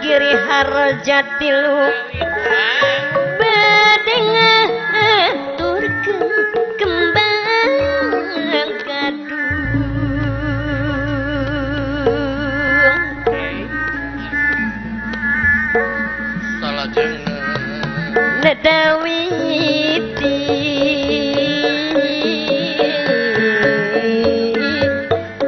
Giri Harjatilu bade ngaturkeun kembang kadung salajengna Nadawiti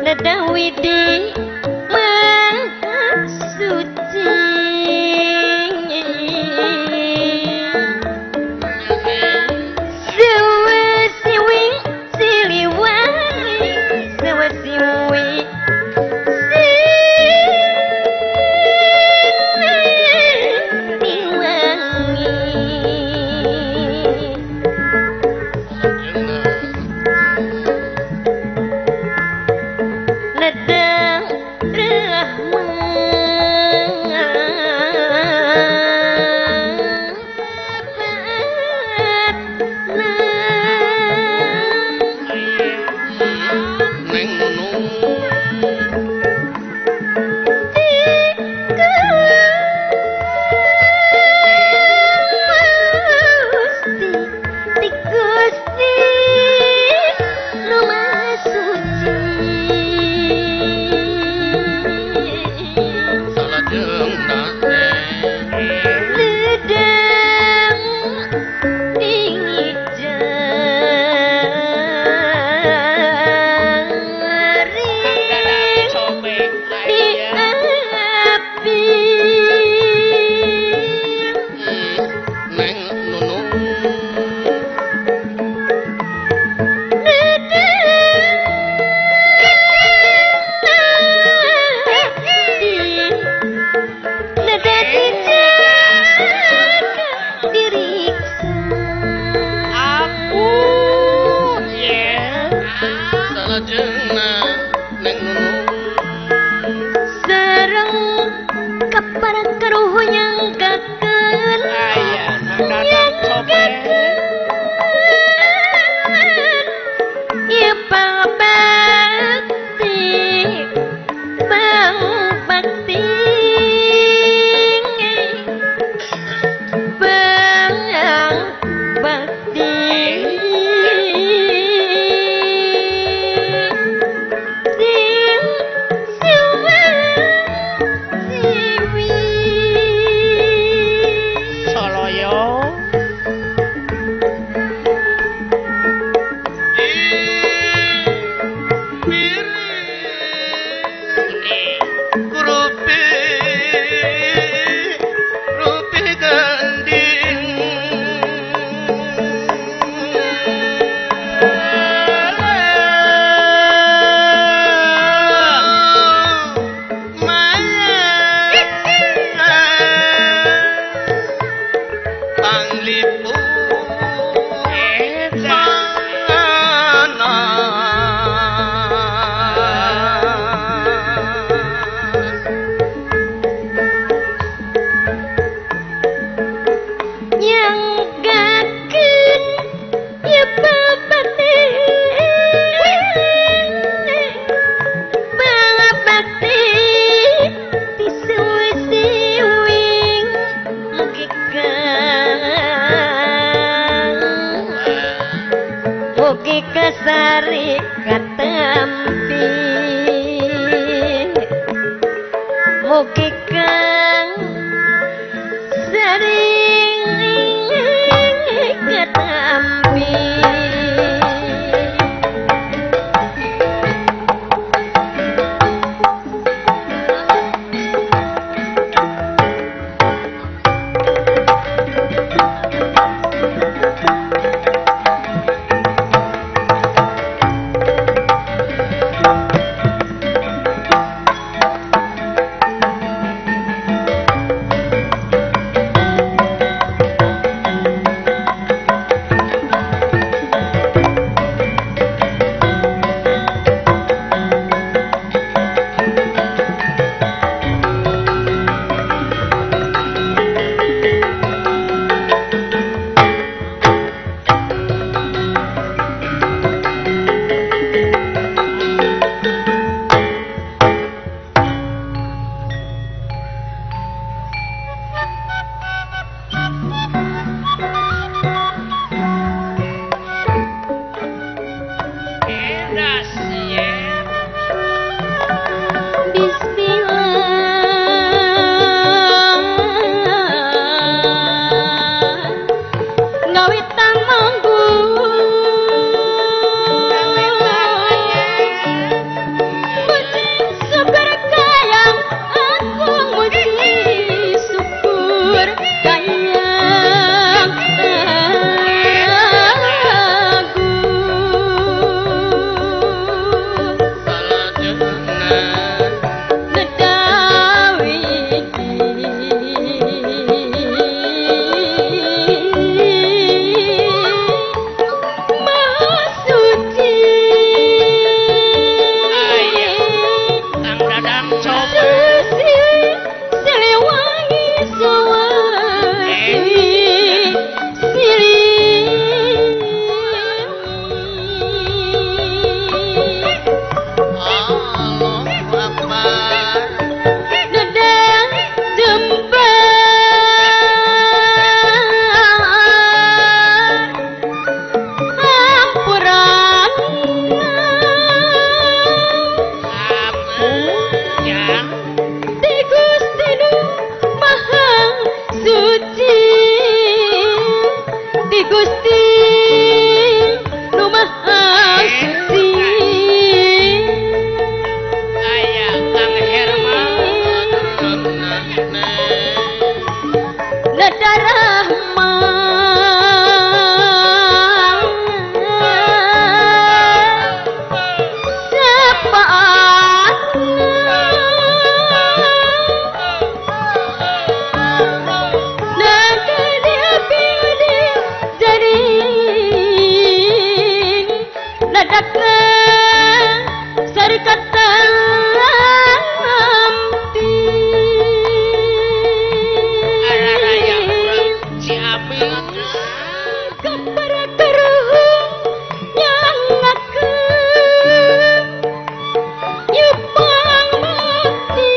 Nadawidi Maha Suci Sewesiwi Siliwangi Sewesiwi Siliwangi Nedang rahmat Neng Nunung Ti Gusti Nu Maha Suci salajengna Ledang tinggi jari di api Neng Nunung salajengna Neng Nunung Sareng kapara karuhun yang gaken yang gaken ieu pangbakti pangbakti pangbakti sing siwi Rupi rupi gending Panglipu yang gaken ya babakti babakti ti susiwing mugi kang mugi kasari katampi mugi kang sering ketampi. Siliwangi suwesi Siliwangi Allahu Akbar. Nedang jembar ampuran di Gusti nu Maha Suci, di Gusti nu Maha Suci. Aya Kang Herman. Nada Rahman syafaatna nada diapildi jaring nadakna sarikatan Araraya urang Ciamis. Kepara keruhun nyangakeun yupang bakti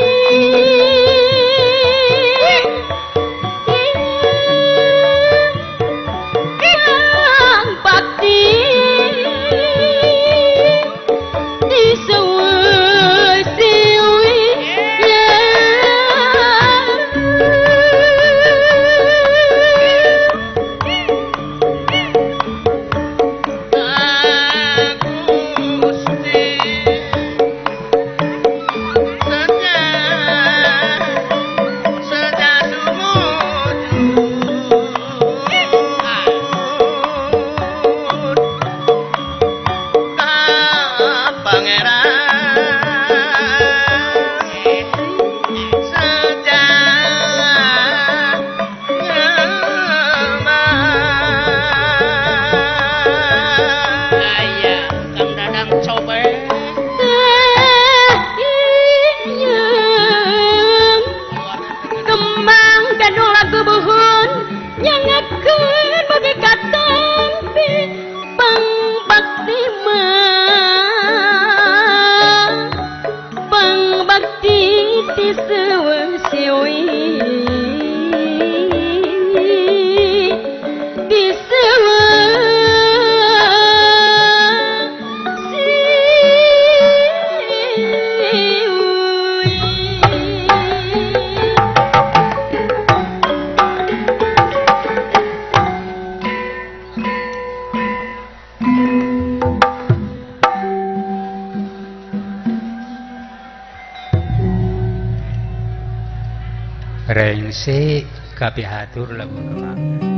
Pang bakti di seueuh-siwi Gusti sejak sumujud ka pangeran sejak nyaman. Aya Kang Dadang Cobek. Kembang gandul lagu buhun nyangakeun bagi katampi pangbakti mah pangbakti ti seueuh-siwi di seueuh-siwi. Rengse kapihatur lamun kemang.